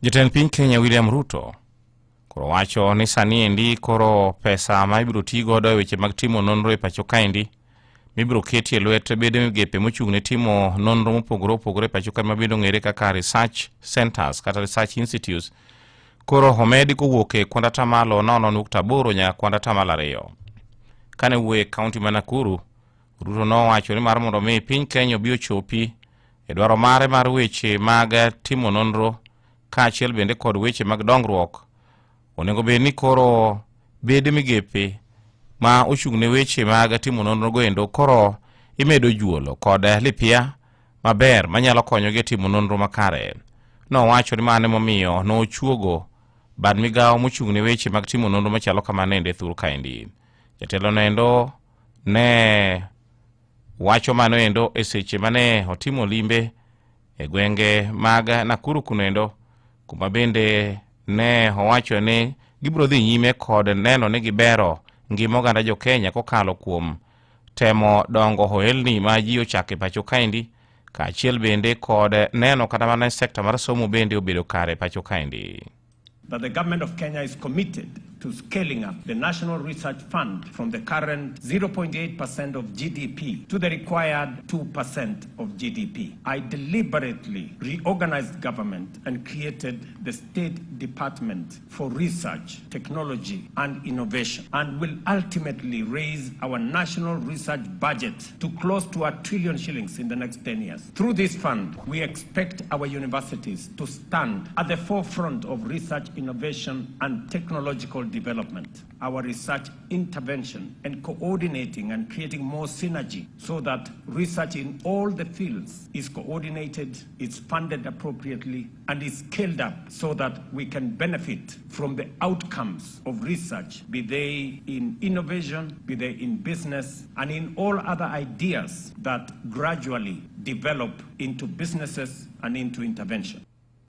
Jatend piny Kenya William Ruto koro wacho ni sani endi koro pesa ma ibiro ti godo e weche mag timo nonro e pacho kaendi mibiro keti e lwet bede migepe mochung' ne timo nonro mopogore opogore e pacho ka mabende ong'ere kaka research centers kata research institutes koro omedi kowuok e kuond atamalo 0.8 nyaka kuond atamalo 2. Kane wuoyo e kaunti ma Nakuru, Ruto nowacho ni mar mondo mi piny Kenya obi ochopi e dwaro mare mar weche mag timo nonro kaachiel bende kod weche mag dongruok, onego bed ni koro bede migepe ma ochung' ne weche mag timo nonro go endo koro imedo juolo kod lipia maber manyalo konyogi e timo nonro makare. Nowacho ni mano emomiyo nochuogo bad migawo mochung' ne weche mag timo nonro machalo kamano endo e thur kaendi. Jatelo no endo ne wacho mano endo e seche mane otimo limbe e gwenge mag Nakuru kuno endo kuma bende ne owacho ni gibiro dhi nyime kod neno ni gibero ngima oganda jo Kenya kokalo kuom temo dongo ohelni ma ji ochako e pacho kaendi kaachiel bende kod neno kata mana sekta mar somo bende obedo kare e pacho kaendi. That the government of Kenya is committed to scaling up the National Research Fund from the current 0.8% of GDP to the required 2% of GDP. I deliberately reorganized government and created the State Department for Research, Technology and Innovation, and will ultimately raise our national research budget to close to 1 trillion shillings in the next 10 years. Through this fund, we expect our universities to stand at the forefront of research, innovation, and technological development. Our research intervention and coordinating and creating more synergy so that research in all the fields is coordinated, is funded appropriately, and is scaled up so that we can benefit from the outcomes of research, be they in innovation, be they in business, and in all other ideas that gradually develop into businesses and into intervention.